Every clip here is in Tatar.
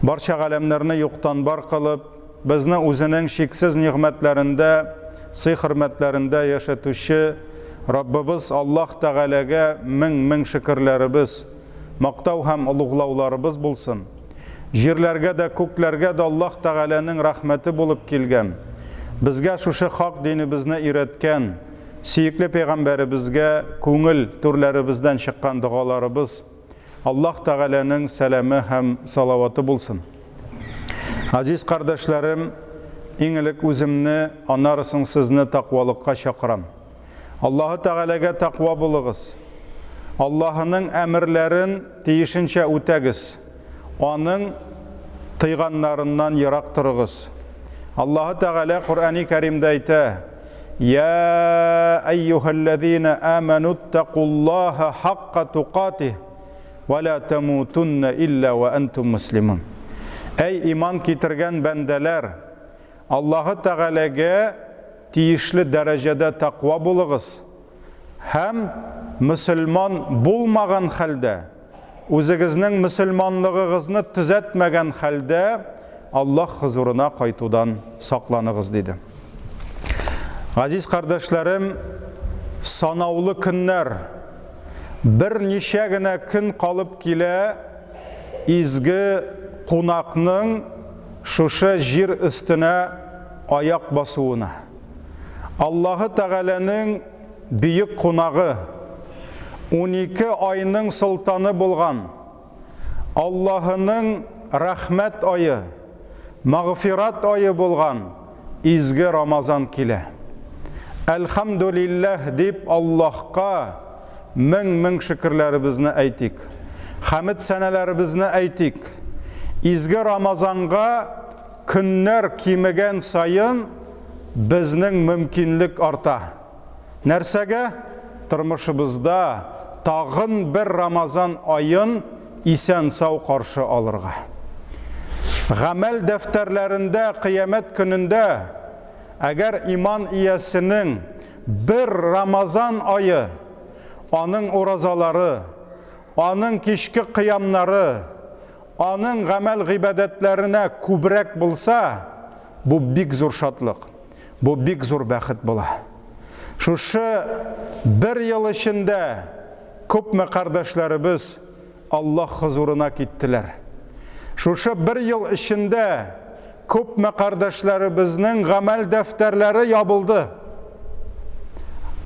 Барча галәмнәрне юктан бар кылып, безне үзенең чиксез нигъмәтләрендә, сый-хөрмәтләрендә яшәтүче Раббыбыз Аллаһ Тәгаләгә мең-мең шөкерләребез, мактау һәм олуглауларыбыз булсын. Җирләргә дә, күкләргә дә Аллаһ Тәгаләнең рәхмәте булып килгән, безгә шушы хак динебезне өйрәткән сөекле пәйгамбәребезгә күңел түрләребездән чыккан догаларыбыз, Аллаһ Тәгаләнең сәламе һәм салаваты булсын. Газиз кардәшләрем, иң элек үземне, аннары соң сезне тәкъвалыкка чакырам. Аллаһы Тәгаләгә тәкъва булыгыз. Аллаһының әмерләрен тиешенчә үтәгез. Аның тыйганнарыннан ерак торыгыз. Аллаһы Тәгалә Коръәни Кәримдә әйтә: Я әйюһәлләзина амануттакуллаһа хакка тукатих ва ла тамутунна илля ва антум муслимун. Әй иман китергән бәндәләр, Аллаһы Тәгаләгә тиешле дәрәҗәдә тәкъва булыгыз һәм мөселман булмаган хәлдә, үзегезнең мөселманлыгыгызны төзәтмәгән хәлдә Аллаһ хозурына кайтудан сакланыгыз, диде. Газиз кардәшләрем, санаулы көннәр, берничә генә көн калып килә изге кунакның шушы җир өстенә аяк басуына. Аллаһы Тәгаләнең бөек кунагы, 12 айның солтаны булган Аллаһының рәхмәт ае, мәгъфират ае булган изге Рамазан килә. Әлхәмдүлилләһ дип Аллаһка мең-мең шөкерләребезне әйтик. Хәмед сәнәләребезне әйтик. Изге Рамазанга көннәр кимегән саен безнең мөмкинлек арта. Нәрсәгә? Тормышыбызда тагын бер Рамазан аен исән-сау каршы алырга. Гамәл дәфтәрләрендә кыямәт көнендә әгәр иман иясенең бер Рамазан ае, аның уразалары, аның кичке кыямнары, аның гамәл-гыйбадәтләренә күбрәк булса, бу бик зур шатлык. Бу бик зур бәхет була. Шушы бер ел эчендә күпме кардәшләребез Аллаһ хозурына киттеләр. Шушы бер ел эчендә күпме кардәшләребезнең гамәл дәфтәрләре ябылды.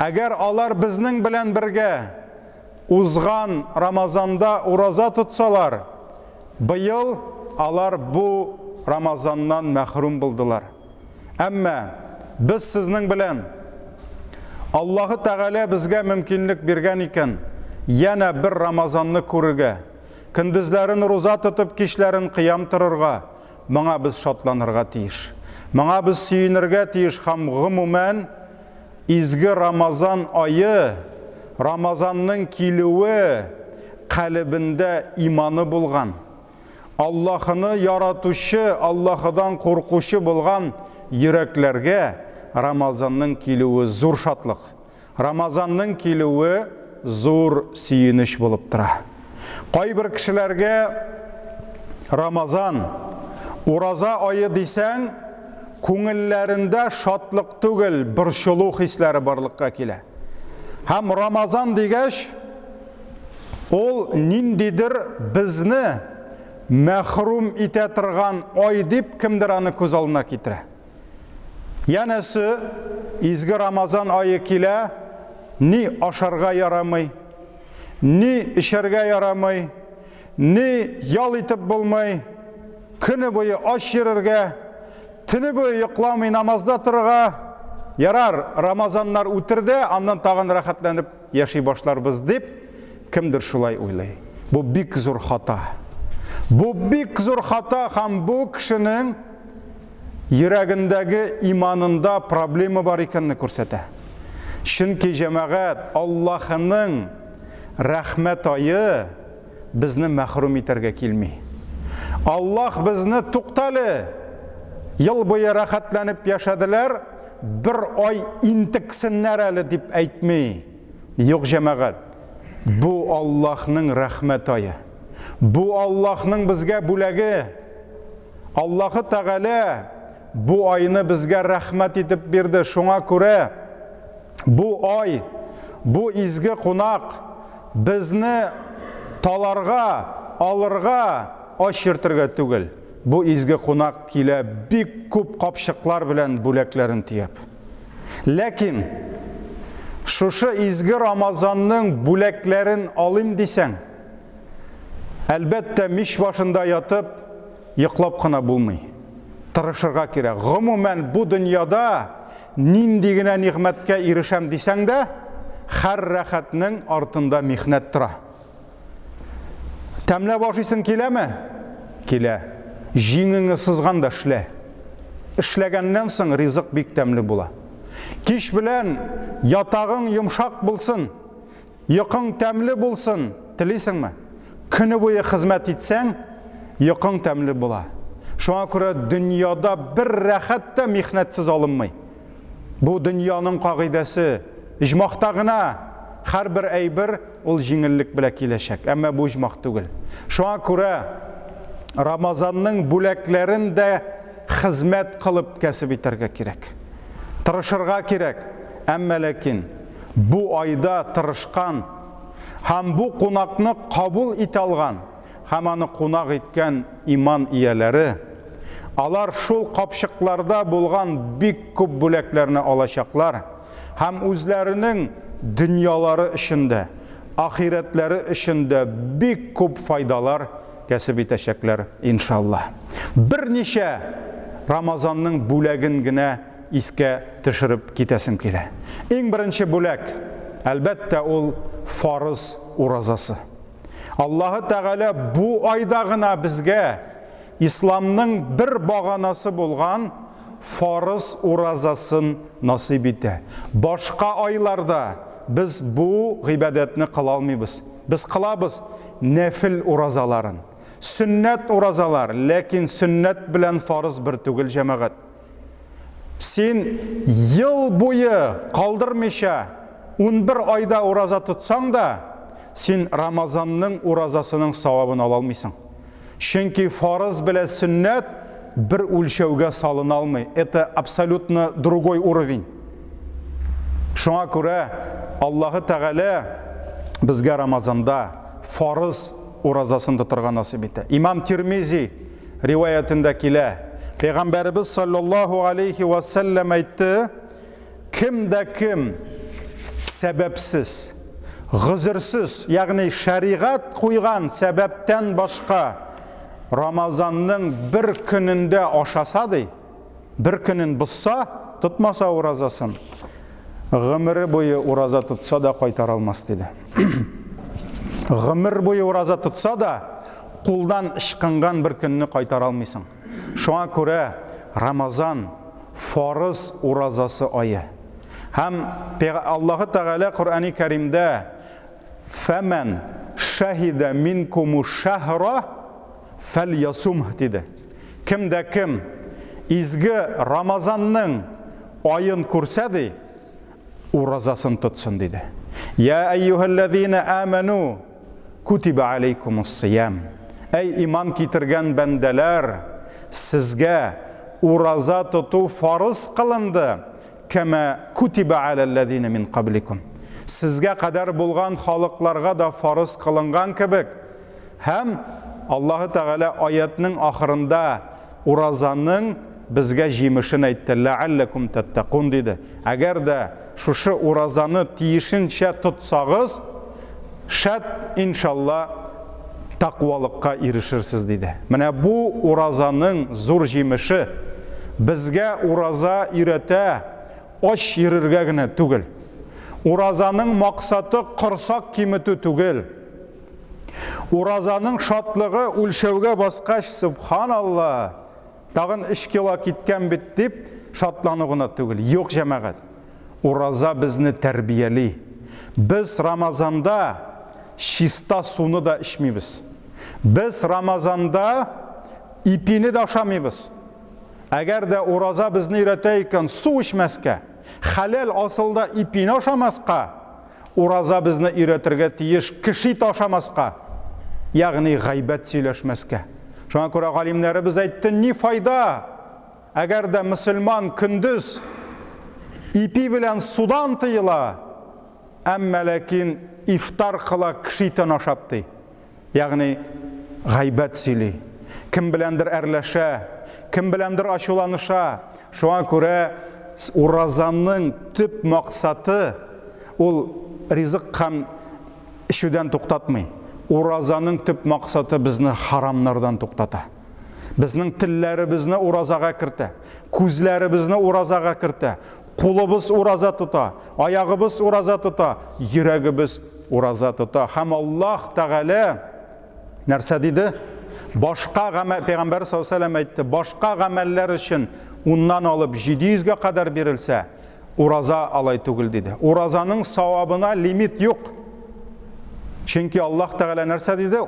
Әгәр алар безнең белән бергә узган Рамазанда ураза тотсалар, быел алар бу Рамазаннан мәхрүм булдылар. Әмма без сезнең белән Аллаһы Тәгалә безгә мөмкинлек биргән икән, янә бер Рамазанны күрергә, көндезләрен руза тотып, кичләрен кыям торырга, моңа без шатланырга тиеш. Моңа без сөенергә тиеш һәм гомумән изге Рамазан ае, Рамазанның килүе калебендә иманы булган, Аллаһыны яратучы, Аллаһыдан куркучы булган йөрәкләргә Рамазанның килүе зур шатлык. Рамазанның килүе зур сөенеч булып тора. Кайбер кешеләргә Рамазан, ураза ае дисәң, күңелләрендә шатлык түгел, борчылу хисләре барлыкка килә. Һәм Рамазан дигәч, Ул ниндидер безне мәхрүм итә торган ай дип кемдер аны күз алдына китерә. Янәсе, изге Рамазан ае килә, ни ашарга ярамый, ни эчәргә ярамый, ни ял итеп булмый, көне буе ач йөрергә, төне буе йокламый намазда торырга, ярар, Рамазаннар үтер дә, аннан тагын рәхәтләнеп яши башларбыз дип, кемдер шулай уйлый. Бу бик зур хата. Бу бик зур хата һәм бу кешенең йөрәгендәге иманында проблема бар икәнне күрсәтә. Чөнки җәмәгать Аллаһының рәхмәт ае безне мәхрүм итәргә килми. Аллаһ безне туктале, ел буе рәхәтләнеп яшәделәр, бер ай интексеннәр әле дип әйтми. Юк, җәмәгать, бу Аллаһның рәхмәт ае. Бу Аллаһның безгә бүләге. Аллаһы Тәгалә бу айны безгә рәхмәт итеп бирде. Шуңа күрә бу ай, бу изге кунак безне таларга, алырга, ач йөртергә түгел. Бу изге кунак килә бик күп капчыклар белән бүләкләрен төяп. Ләкин шушы изге Рамазанның бүләкләрен алыйм дисәң, әлбәттә, мич башында ятып, йоклап кына булмый. Тырышырга кирәк. Гомумән, бу дөньяда нинди генә нигъмәткә ирешәм дисәң дә, һәр рәхәтнең артында михнәт тора. Тәмләп ашыйсың киләме? Килә. Җиңеңне сызган да эшлә. Эшләгәннән соң ризык бик тәмле була. Кич белән ятагың йомшак булсын, йокың тәмле булсын, телисеңме? Көне буе хезмәт итсәң, йокың тәмле була. Шуңа күрә дөньяда бер рәхәт тә михнәтсез алынмый. Бу дөньяның кагыйдәсе. Иҗмахта гына һәрбер әйбер ул җиңеллек белән киләчәк. Әмма бу иҗмах түгел. Шуңа күрә Рамазанның бүләкләрен дә хезмәт кылып кәсеп итәргә кирәк. Тырышырга кирәк. Әмма ләкин бу айда тырышкан һәм бу кунакны кабул итә алган һәм аны кунак иткән иман ияләре, алар шул капчыкларда булган бик күп бүләкләрне алачаклар һәм үзләренең дөньялары өчен дә, ахирәтләре өчен дә бик күп файдалар кәсеп итәчәкләр, иншаллаһ. Берничә Рамазанның бүләген генә искә төшереп китәсем килә. Иң беренче бүләк, әлбәттә, ул фарыз уразасы. Аллаһы Тәгалә бу айда гына безгә исламның бер баганасы булган фарыз уразасын насыйп итә. Башка айларда без бу гыйбадәтне кыла алмыйбыз. Без кылабыз нәфил уразаларын, сөннәт уразалар, ләкин сөннәт белән фарыз бер түгел, җәмәгать. Син ел буе калдырмыйча 11 айда ураза тотсаң да, син Рамазанның уразасының савабын ала алмыйсың. Чөнки фарыз белән сөннәт бер үлчәүгә салына алмый. Это абсолютно другой уровень. Шуңа күрә Аллаһы Тәгалә безгә Рамазанда фарыз уразасын тотарга насыйп итә. Имам Тирмизи риваятендә килә. Пәйгамбәребез саллаллаһу алейхи ва сәлләм әйтте, кем дә кем сәбәпсез, гозерсез, ягъни шәригать куйган сәбәптән башка Рамазанның бер көнендә ашаса ди, Бер көнен бозса, тотмаса уразасын, гомере буе ураза тотса да кайтара алмас, диде. Гомер буе ураза тотса да, кулдан ычкынган бер көнне кайтара алмыйсың. Шуңа күрә Рамазан фарыз уразасы ае. Һәм Аллаһы Тәгалә Коръәни Кәримдә Фәмән шәһидә минкуму шәһра фәльясумһ диде. Кем дә кем изге Рамазанның аен күрсә ди, уразасын тотсын диде. Я әйюһәлләзина аману кутиба алейкумус сиям. Әй иман китергән бәндәләр, сезгә ураза тоту фарыз кылынды, кәмә кутиба аләлләзина мин кабликум. Сезгә кадәр булган халыкларга да фарыз кылынган кебек, Һәм Аллаһы Тәгалә аятның ахырында уразаның безгә җимешен әйтте, ләалләкум тәттәкун диде. Әгәр дә шушы уразаны тиешенчә тотсагыз, шәт, иншалла, тәкъвалыкка ирешерсез, диде. Менә бу уразаның зур җимеше. Безгә ураза өйрәтә, ач йөрергә генә түгел. Уразаның максаты корсак киметү түгел. Уразаның шатлыгы үлчәүгә баскач, субханалла, тагын 3 кило киткән бит дип шатлану гына түгел. Юк, җәмәгать. Ураза безне тәрбияли. Без Рамазанда чиста суны да эчмибез. Без Рамазанда ипине дә ашамыйбыз. Әгәр дә ураза безне өйрәтә икән, су эчмәскә, хәләл асылда ипине ашамаска, Ураза безне өйрәтергә тиеш кеше ите ашамаска, ягъни гайбәт сөйләшмәскә. Шуңа күрә галимнәребез әйтте, ни файда, әгәр дә мөселман көндез ипи белән судан тыела, әмма ләкин ифтар кыла кеше итен ашап ди. Ягъни гайбәт сөйли, кем беләндер әрләшә, кем беләндер ачуланыша. Шуңа күрә уразаның төп максаты ул ризык һәм эчүдән туктатмый. Уразаның төп максаты безне харамнардан туктата. Безнең телләребезне уразага кертә, күзләребезне уразага кертә, кулыбыз ураза тота, аягыбыз ураза тота, йөрәгебез ураза тота. Һәм Аллаһ Тәгалә нәрсә диде? Башка гамәл, Пәйгамбәр саллаллаһу алейһи әйтте, башка гамәлләр өчен уннан алып 700гә кадәр бирелсә, Ураза алай түгел, диде. Уразаның савабына лимит юк. Чөнки Аллаһ Тәгалә нәрсә диде?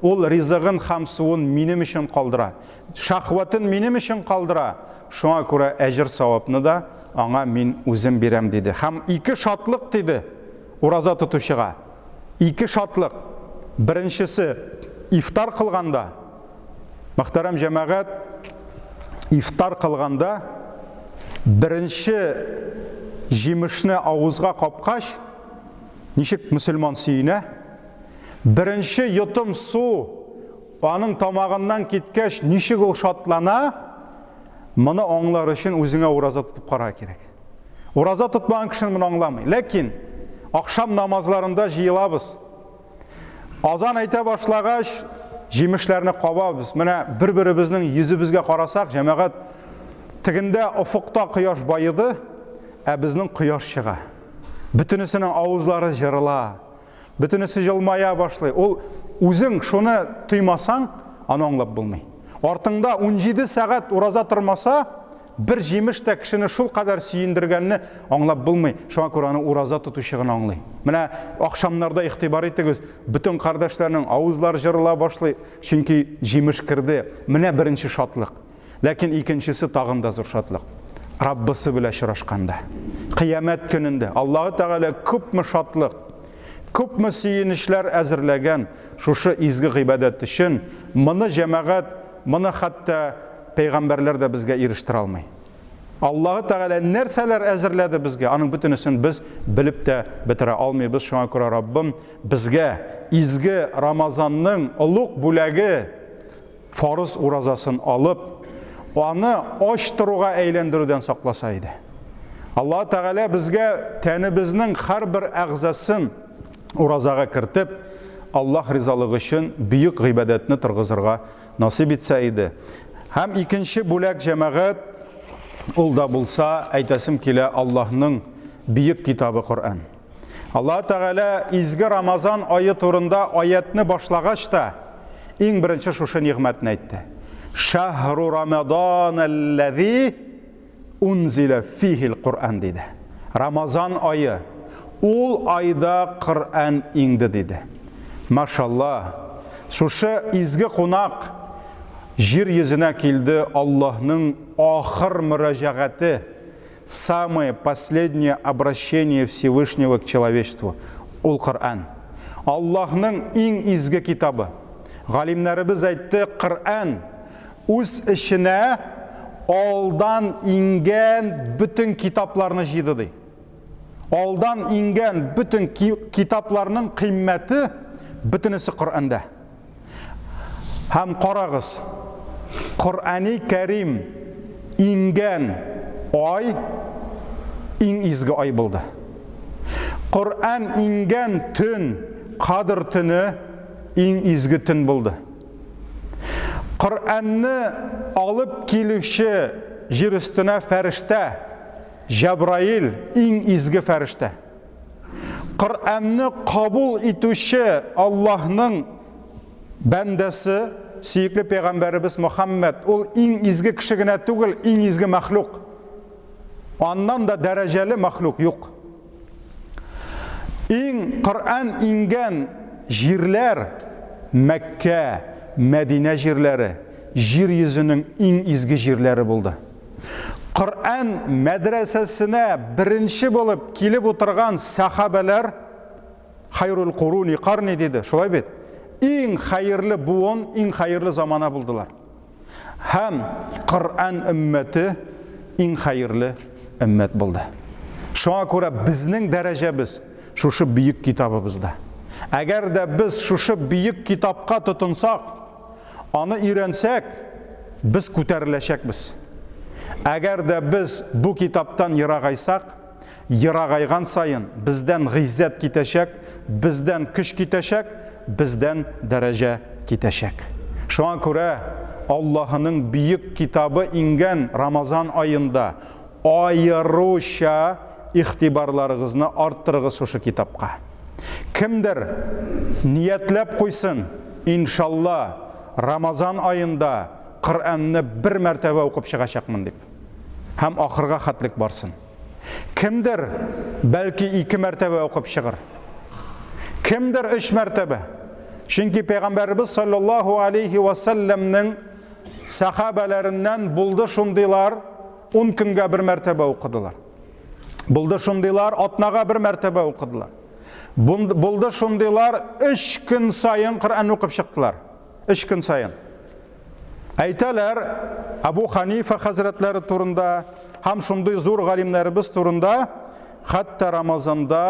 Ул ризыгын һәм суын минем өчен калдыра. Шахватын минем өчен калдыра. Шуңа күрә әҗер савапны да аңа мин үзем бирәм, диде. Һәм ике шатлык диде ураза тотучыга. Ике шатлык. Беренчесе ифтар кылганда. Мөхтәрәм җәмәгать, ифтар кылганда беренче җимешне авызга капкач, ничек мөселман сөенә? Беренче йотым су аның тамагыннан киткәч, ничек ул шатлана? Моны аңлар өчен үзеңә ураза тотып карарга кирәк. Ураза тотмаган кеше моны аңламый. Ләкин ахшам намазларында җыелабыз. Азан әйтә башлагач, җимешләрне кабабыз. Менә бер-беребезнең йөзебезгә карасак, җәмәгать, тегендә офыкта кояш баеды, ә безнең кояш чыга. Бөтенесенең авызлары җырыла. Бөтенесе җылмая башлый. Ул үзең шуны тоймасаң, аны аңлап булмый. Артыңда 17 сәгать ураза тормаса, Бер җимеш тә кешене шулкадәр сөендергәнне аңлап булмый. Шуңа күрә аны ураза тотучы гына аңлый. Менә ахшамнарда игътибар итегез, бөтен кардәшләрнең авызлары җырыла башлый, чөнки җимеш керде. Менә беренче шатлык. Ләкин икенчесе тагын да зур шатлык. Раббысы белән очрашканда. Кыямәт көнендә Аллаһы Тәгалә күпме шатлык, күпме сөенечләр әзерләгән шушы изге гыйбадәт өчен, моны җәмәгать, моны хәтта пәйгамбәрләр дә безгә ирештерә алмый. Аллаһы Тәгалә нәрсәләр әзерләде безгә, аның бөтенесен без белеп тә бетерә алмыйбыз. Шуңа күрә Раббым безгә изге Рамазанның олуг бүләге фарыз уразасын алып, аны ач торуга әйләндерүдән сакласа иде. Аллаһы Тәгалә безгә тәнебезнең һәрбер әгъзасын уразага кертеп, Аллаһ ризалыгы өчен бөек гыйбадәтне торгызырга Насыйп итсә иде. Һәм икенче бүләк җәмәгать, ул да булса, әйтәсем килә, Аллаһның бөек китабы Коръән. Аллаһ Тәгалә изге Рамазан ае турында аятны башлагач та, иң беренче шушы нигъмәтне әйтте. Шәһру Рамадан аллази Унзиля фихил Коръән диде. Рамазан ае, ул айда Коръән иңде диде. Машалла, шушы изге кунак җир йөзенә килде Аллаһның ахыр мөрәҗәгате, самое последнее обращение Всевышнего к человечеству, ул Коръән. Аллаһның иң изге китабы. Галимнәребез әйтте, Коръән Үз эченә алдан иңгән бөтен китапларны җыйды, ди. Алдан иңгән бөтен китапларның кыйммәте бөтенесе Коръәндә. Һәм карагыз, Коръәни Кәрим иңгән ай иң изге ай булды. Коръән иңгән төн, Кадр төне иң изге төн булды. Коръәнне алып килүче җир өстенә фәрештә, Җәбраил, иң изге фәрештә. Коръәнне кабул итүче Аллаһның бәндәсе, сөекле пәйгамбәребез Мөхәммәд, ул иң изге кеше генә түгел, иң изге мәхлук. Аннан да дәрәҗәле мәхлук юк. Иң Коръән иңгән җирләр Мәккә, Мәдинә җирләре, җир йөзенең иң изге җирләре булды. Коръән мәдрәсәсенә беренче булып килеп утырган сәхабәләр Хайрул куруни карни диде, шулай бит? Иң хәерле буын, иң хәерле замана булдылар. Һәм Коръән өммәте иң хәерле өммәт булды. Шуңа күрә безнең дәрәҗәбез шушы бөек китабыбызда. Әгәр дә без шушы бөек китапка тотынсак, аны өйрәнсәк, без күтәреләчәкбез. Әгәр дә без бу китаптан ерагайсак, Ерагайган саен бездән гыйззәт китәчәк, бездән көч китәчәк, бездән дәрәҗә китәчәк. Шуңа күрә Аллаһының бөек китабы иңгән Рамазан аенда аеруча игътибарларыгызны арттырыгыз шушы китапка. Кемдер ниятләп куйсын, иншалла, Рамазан аенда Коръәнне бер мәртәбә укып чыгачакмын дип. Һәм ахырга хәтлек барсын. Кемдер, бәлки, ике мәртәбә укып чыгыр. Кемдер өч мәртәбә. Чөнки Пәйгамбәребез саллаллаһу алейхи ва сәлләмнең сәхабәләреннән булды шундыйлар, 10 көнгә бер мәртәбә укыдылар. Булды шундыйлар, атнага бер мәртәбә укыдылар. Булды шундыйлар, өч көн саен Коръән укып чыктылар. Өч көн саен. Әйтәләр, Абу Ханифа хәзрәтләре турында һәм шундый зур галимнәребез турында, хәтта Рамазанда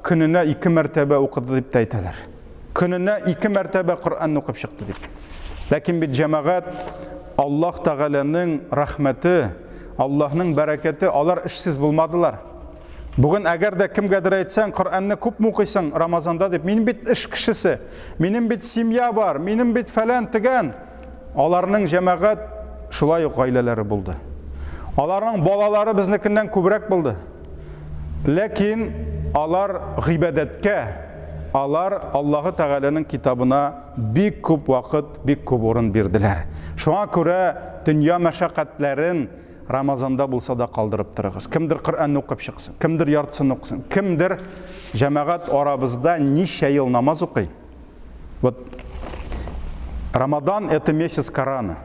көненә ике мәртәбә укыды дип тә әйтәләр. Көненә ике мәртәбә Коръән укып чыкты дип. Ләкин бит җәмәгать Аллаһ Тәгаләнең рәхмәте, Аллаһның бәрәкәте, алар эшсез булмадылар. Бүген әгәр дә кемгәдер әйтсәң, Коръәнне күпме укыйсың Рамазанда дип, мин бит эш кешесе, минем бит семья бар, минем бит фәлән тегән. Аларның җәмәгать шулай ук гаиләләре булды. Аларның балалары безнекеннән күбрәк булды. Ләкин алар гыйбадәткә, алар Аллаһы Тәгаләнең китабына бик күп вакыт, бик күп урын бирделәр. Шуңа күрә дөнья мәшәкатьләрен Рамазанда булса да калдырып торыгыз. Кемдер Коръәнне укып чыксын, кемдер яртысын укысын, кемдер җәмәгать арабызда ничә ел намаз укый. Вот Рамадан это месяц Корана.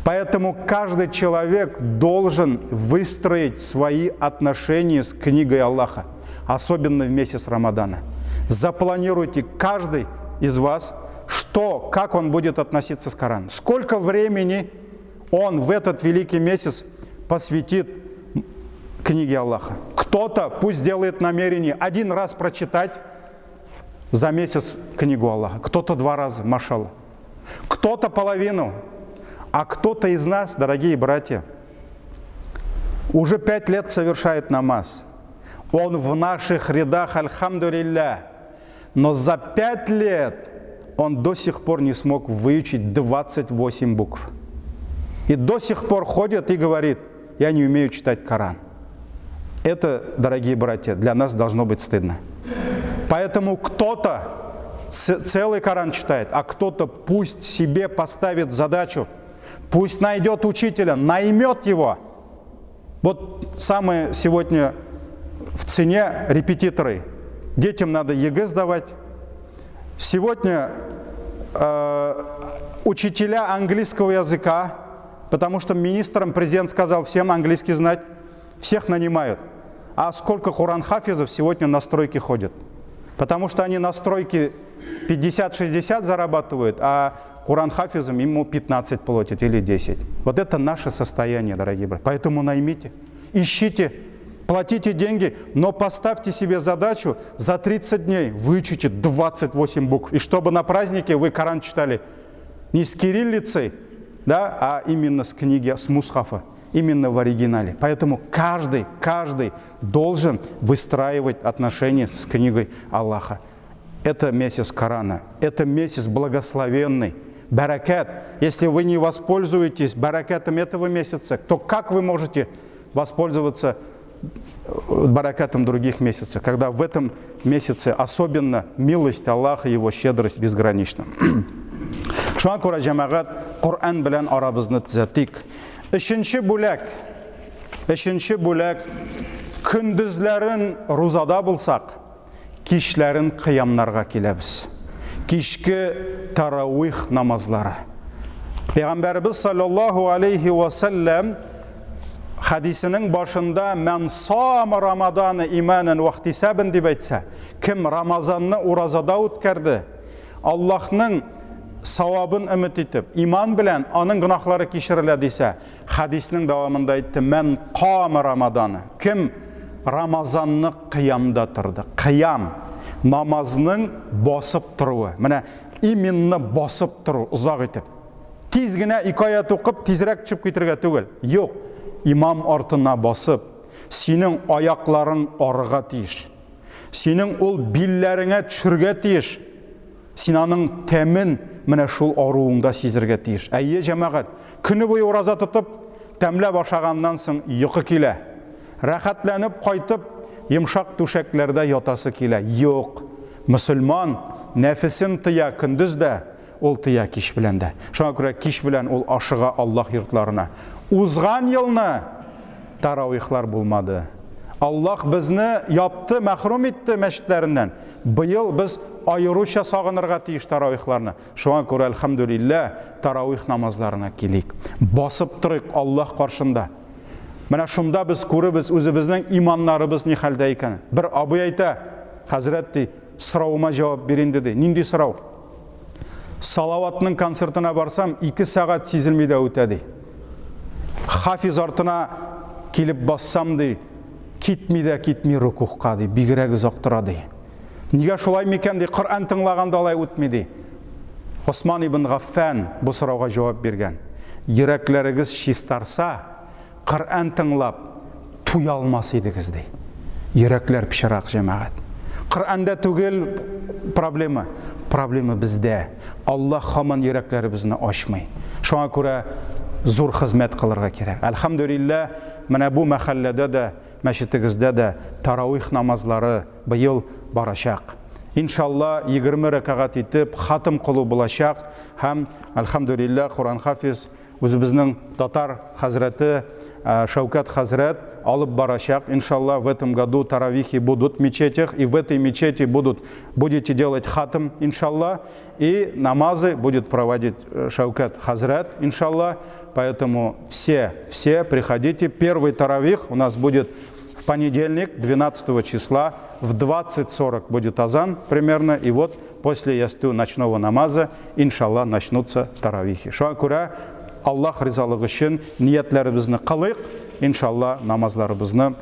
Поэтому каждый человек должен выстроить свои отношения с книгой Аллаха, особенно в месяц Рамадана. Запланируйте каждый из вас, что, как он будет относиться с Кораном. Сколько времени он в этот великий месяц посвятит книге Аллаха. Кто-то пусть делает намерение один раз прочитать за месяц книгу Аллаха. Кто-то два раза, машалла. Кто-то половину. А кто-то из нас, дорогие братья, уже пять лет совершает намаз. Он в наших рядах, альхамдулилля. Но за пять лет он до сих пор не смог выучить 28 букв. И до сих пор ходит и говорит, я не умею читать Коран. Это, дорогие братья, для нас должно быть стыдно. Поэтому кто-то целый Коран читает, а кто-то пусть себе поставит задачу, пусть найдет учителя, наймет его. Вот самое сегодня в цене репетиторы. Детям надо ЕГЭ сдавать. Сегодня э, учителя английского языка, потому что министром президент сказал всем английский знать, всех нанимают. А сколько Куран-хафизов сегодня на стройке ходят? Потому что они на стройке 50-60 зарабатывают, а Куран-хафизам ему 15 платят или 10. Вот это наше состояние, дорогие братья. Поэтому наймите, ищите, платите деньги, но поставьте себе задачу за 30 дней выучите 28 букв. И чтобы на празднике вы Коран читали не с кириллицей, да, а именно с книги, с мусхафа, именно в оригинале. Поэтому каждый, каждый должен выстраивать отношения с книгой Аллаха. Это месяц Корана, это месяц благословенный. Баракат. Если вы не воспользуетесь баракатом этого месяца, то как вы можете воспользоваться баракатом других месяцев, когда в этом месяце особенно милость Аллаха и его щедрость безгранична. Шуңа күрә җәмәгать Коръән белән арабызны төзәтик. Өченче бүләк. Өченче бүләк көндезләрен рузада булсак, кичләрен кыямнарга киләбез. Кичке таравих намазлары. Пәйгамбәребез саллаллаһу алейхи ва саллям хәдисенең башында «Мән сама Рамадана иманан ва ихтисабан» дип әйтсә, кем Рамазанны уразада үткәрде, Аллаһның савабын өмет итеп, иман белән аның гөнаһлары кичерелә дисә, хәдиснең дәвамында әйтте, мән кама Рамаданы. Кем Рамазанны кыямда торды? Кыям, намазның басып торуы. Менә именно басып тору, озак итеп. Тиз генә ике аят укып, тизрәк төшеп китергә түгел. Юк, имам артына басып, синең аякларың арыга тиеш. Синең ул билләреңә төшергә тиеш. Син аның тәмен менә шул аруыңда сизергә тиеш. Әйе, җәмәгать, көне буе ураза тотып, тәмләп ашаганнан соң йокы килә. Рәхәтләнеп кайтып, йомшак түшәкләрдә ятасы килә. Юк, мөселман нәфесен тыя көндез дә, ул тыя кич белән дә. Шуңа күрә кич белән ул ашыга Аллаһ йортларына. Узган елны таравихлар булмады. Аллаһ безне япты, мәхрүм итте мәчетләреннән. Быел без аеруча сагынырга тиеш таравихларны. Шуңа күрә, әлхәмдүлилләһ, таравих намазларына килик. Басып торыйк Аллаһ каршында. Менә шунда без күрербез үзебезнең иманнарыбыз ни хәлдә икәнен. Бер абый әйтә, хәзрәт ди, соравыма җавап бир инде ди. Нинди сорау? Салаватның концертына барсам, 2 сәгать сизелми дә үтә, ди. Хафиз артына килеп бассам, ди, китми дә китми рукухка, ди, бигрәк озак тора, ди. Нигә шулай микән, ди, Коръән тыңлаганда алай үтми, ди. Госман ибн Гаффан бу сорауга җавап биргән. Йөрәкләрегез чистарса, Коръән тыңлап туя алмас идегез, ди. Йөрәкләр пычрак, җәмәгать. Коръәндә түгел проблема, проблема бездә. Аллаһ һаман йөрәкләребезне ачмый. Шуңа күрә зур хезмәт кылырга кирәк. Әлхәмдүлилләһ, менә бу мәхәлләдә дә, мәчетегездә дә таравих намазлары быел барачак. Иншалла, 20 рәкәгать итеп хатым кылу булачак һәм, әлхәмдүлилләһ, Коръән хафиз Үзебезнең татар хәзрәте Шәүкәт хәзрәт алып барачак, иншалла, в этом году таравихи будут в мечетях, и в этой мечети будут, будете делать хатм, иншалла, и намазы будет проводить Шәүкәт хәзрәт, иншалла, поэтому все, все приходите. Первый таравих у нас будет в понедельник, 12 числа, в 20:40 будет азан примерно, и вот после ястү ночного намаза, иншалла, начнутся таравихи. Шуңа күрә Аллаһ ризалыгы өчен ниятләребезне кылыйк, иншалла, намазларыбызны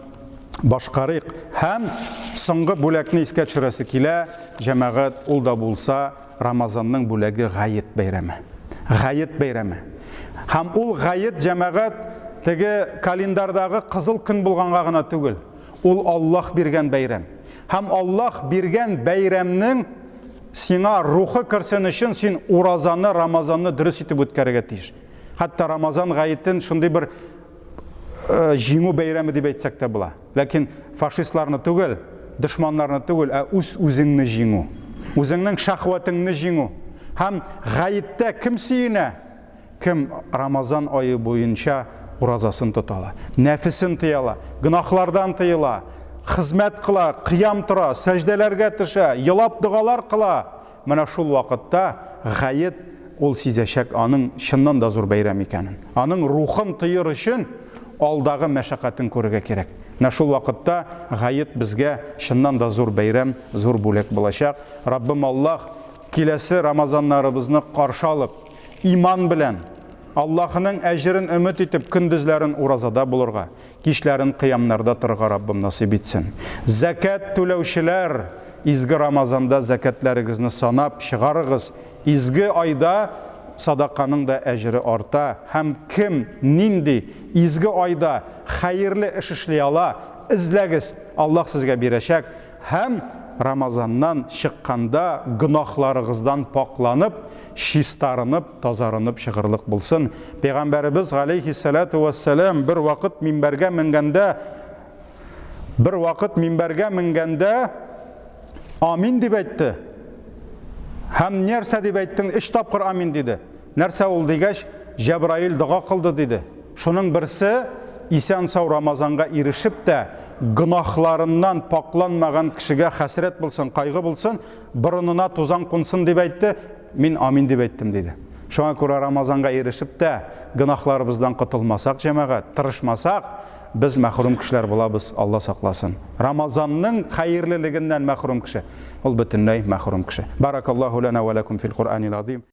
башкарыйк. Һәм соңгы бүләкне искә төшерәсе килә, җәмәгать, ул да булса Рамазанның бүләге гает бәйрәме. Гает бәйрәме. Һәм ул гает, җәмәгать, теге календарьдагы кызыл көн булганга гына түгел. Ул Аллаһ биргән бәйрәм. Һәм Аллаһ биргән бәйрәмнең сиңа рухы керсен өчен син уразаны, Рамазанны дөрес итеп үткәрергә тиеш. Хәтта Рамазан гаетен шундый бер э, җиңү бәйрәме дип әйтсәк тә була. Ләкин фашистларны түгел, дошманнарны түгел, ә үз үзеңне җиңү. Үзеңнең шәһвәтеңне җиңү. Һәм гаеттә кем сөенә? Кем Рамазан ае буенча уразасын тота ала, нәфесен тыя ала, гөнаһлардан тыела, хезмәт кыла, кыям тора, сәҗдәләргә төшә, елап догалар кыла, менә шул вакытта гает ул сизәчәк аның чыннан да зур бәйрәм икәнен. Аның рухын тоер өчен алдагы мәшәкатен күрергә кирәк. Менә шул вакытта гает безгә чыннан да зур бәйрәм, зур бүләк булачак. Раббым Аллаһ киләсе Рамазаннарыбызны каршы алып, Иман белән, Аллаһының әҗерен өмет итеп, көндезләрен уразада булырга, кичләрен кыямнарда торырга Раббым насыйп итсен. Зәкят түләүчеләр, изге Рамазанда зәкятләрегезне санап чыгарыгыз. Изге айда садаканың да әҗере арта һәм кем нинди изге айда хәерле эш эшли ала, эзләгез, Аллаһ сезгә бирәчәк. Һәм Рамазаннан чыкканда гөнаһларыгыздан пакъланып, чистарынып, тазарынып чыгырлык булсын. Пәйгамбәребез галәйһиссәләтү вәссәлам бер вакыт минбәргә менгәндә, бер вакыт минбәргә менгәндә амин дип әйтте. Һәм нәрсә дип әйттең? Өч тапкыр амин диде. Нәрсә ул дигәч, Җәбраил дога кылды диде. Шуның берсе, исән-сау Рамазанга ирешеп тә, гөнаһларыннан пакъланмаган кешегә хәсрәт булсын, кайгы булсын, борынына тузан кунсын дип әйтте, мин амин дип әйттем диде. Шуңа күрә Рамазанга ирешеп тә, гөнаһларыбыздан котылмасак, җәмәгать, тырышмасак, без мәхрүм кешеләр булабыз, Алла сакласын. Рамазанның хәерлелегеннән мәхрүм кеше, ул бөтенләй мәхрүм кеше. Баракаллаһу лана ва лакум фил Куръанил азим.